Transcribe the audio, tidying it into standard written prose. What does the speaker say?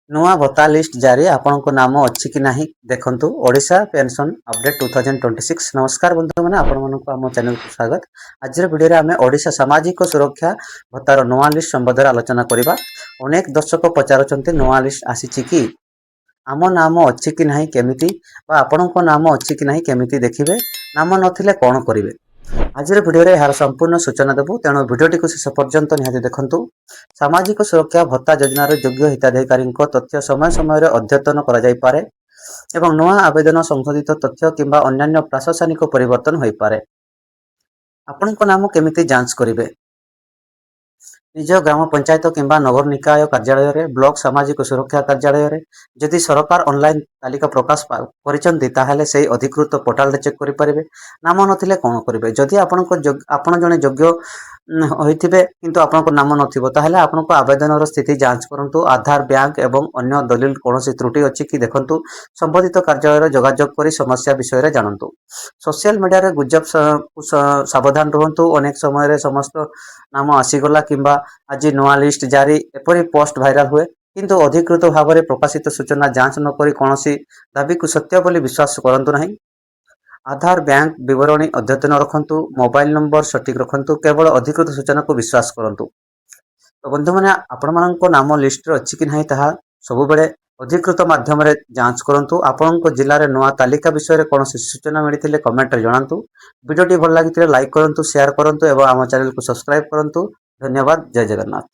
ନୂଆ ଭତ୍ତା ଲିଷ୍ଟ ଜାରି, ଆପଣଙ୍କ ନାମ ଅଛି କି ନାହିଁ ଦେଖନ୍ତୁ। Odisha pension update 2026। ନମସ୍କାର ବନ୍ଧୁମାନେ, ଆପଣମାନଙ୍କୁ ଆମ ଚ୍ୟାନେଲକୁ ସ୍ୱାଗତ। ଆଜିର ଭିଡ଼ିଓରେ ଆମେ ଓଡ଼ିଶା ସାମାଜିକ ସୁରକ୍ଷା ଭତ୍ତାର ନୂଆ ଲିଷ୍ଟ ସମ୍ବନ୍ଧରେ ଆଲୋଚନା କରିବା। ଅନେକ ଦର୍ଶକ ପଚାରୁଛନ୍ତି, ନୂଆ ଲିଷ୍ଟ ଆସିଛି କି, ଆମ ନାମ ଅଛି କି ନାହିଁ କେମିତି ବା ଆପଣଙ୍କ ନାମ ଅଛି କି ନାହିଁ କେମିତି ଦେଖିବେ, ନାମ ନଥିଲେ କ'ଣ କରିବେ? ଆଜିର ଭିଡ଼ିଓରେ ଏହାର ସମ୍ପୂର୍ଣ୍ଣ ସୂଚନା ଦେବୁ, ତେଣୁ ଭିଡ଼ିଓଟିକୁ ଶେଷ ପର୍ଯ୍ୟନ୍ତ ନିହାତି ଦେଖନ୍ତୁ। ସାମାଜିକ ସୁରକ୍ଷା ଭତ୍ତା ଯୋଜନାର ଯୋଗ୍ୟ ହିତାଧିକାରୀଙ୍କ ତଥ୍ୟ ସମୟ ସମୟରେ ଅଦ୍ୟତନ କରାଯାଇପାରେ ଏବଂ ନୂଆ ଆବେଦନ, ସଂଶୋଧିତ ତଥ୍ୟ କିମ୍ବା ଅନ୍ୟାନ୍ୟ ପ୍ରଶାସନିକ ପରିବର୍ତ୍ତନ ହୋଇପାରେ। ଆପଣଙ୍କ ନାମ କେମିତି ଯାଞ୍ଚ କରିବେ? ନିଜ ଗ୍ରାମ ପଞ୍ଚାୟତ କିମ୍ବା ନଗର ନିକାୟ କାର୍ଯ୍ୟାଳୟରେ, ବ୍ଲକ ସାମାଜିକ ସୁରକ୍ଷା କାର୍ଯ୍ୟାଳୟରେ। ଯଦି ସରକାର ଅନଲାଇନ ତାଲିକା ପ୍ରକାଶ କରିଛନ୍ତି, ତାହେଲେ ସେହି ଅଧିକୃତ ପୋର୍ଟାଲରେ ଚେକ୍ କରିପାରିବେ। ନାମ ନଥିଲେ କ'ଣ କରିବେ? ଯଦି ଆପଣ ଜଣେ ଯୋଗ୍ୟ ହୋଇଥିବେ କିନ୍ତୁ ଆପଣଙ୍କ ନାମ ନଥିବ, ତାହେଲେ ଆପଣଙ୍କ ଆବେଦନର ସ୍ଥିତି ଯାଞ୍ଚ କରନ୍ତୁ। ଆଧାର, ବ୍ୟାଙ୍କ ଏବଂ ଅନ୍ୟ ଦଲିଲ କୌଣସି ତ୍ରୁଟି ଅଛି କି ଦେଖନ୍ତୁ। ସମ୍ବନ୍ଧିତ କାର୍ଯ୍ୟାଳୟରେ ଯୋଗାଯୋଗ କରି ସମସ୍ୟା ବିଷୟରେ ଜାଣନ୍ତୁ। ସୋସିଆଲ ମିଡ଼ିଆରେ ଗୁଜବ କୁ ସାବଧାନ ରୁହନ୍ତୁ। ଅନେକ ସମୟରେ ସମସ୍ତ ନାମ ଆସିଗଲା କିମ୍ବା ଆଜି ନୂଆ ଲିଷ୍ଟ ଜାରି, ଏପରି ପୋଷ୍ଟ ଭାଇରାଲ ହୁଏ। କିନ୍ତୁ ଅଧିକୃତ ଭାବରେ ପ୍ରକାଶିତ ସୂଚନା ଯାଞ୍ଚ ନକରି କୌଣସି ଦାବିକୁ ସତ୍ୟ ବୋଲି ବିଶ୍ୱାସ କରନ୍ତୁ ନାହିଁ। ଆଧାର, ବ୍ୟାଙ୍କ ବିବରଣୀ ଅଦ୍ୟତନ ରଖନ୍ତୁ। ମୋବାଇଲ ନମ୍ବର ସଠିକ ରଖନ୍ତୁ। କେବଳ ଅଧିକୃତ ସୂଚନାକୁ ବିଶ୍ୱାସ କରନ୍ତୁ। ତ ବନ୍ଧୁମାନେ, ଆପଣମାନଙ୍କ ନାମ ଲିଷ୍ଟରେ ଅଛି କି ନାହିଁ, ତାହା ସବୁବେଳେ ଅଧିକୃତ ମାଧ୍ୟମରେ ଯାଞ୍ଚ କରନ୍ତୁ। ଆପଣଙ୍କ ଜିଲ୍ଲାରେ ନୂଆ ତାଲିକା ବିଷୟରେ କୌଣସି ସୂଚନା ମିଳିଥିଲେ କମେଣ୍ଟରେ ଜଣାନ୍ତୁ। ଭିଡ଼ିଓଟି ଭଲ ଲାଗିଥିଲେ ଲାଇକ୍ କରନ୍ତୁ, ସେୟାର କରନ୍ତୁ ଏବଂ ଆମ ଚ୍ୟାନେଲକୁ ସବସ୍କ୍ରାଇବ୍ କରନ୍ତୁ। ଧନ୍ୟବାଦ। ଜୟ ଜଗନ୍ନାଥ।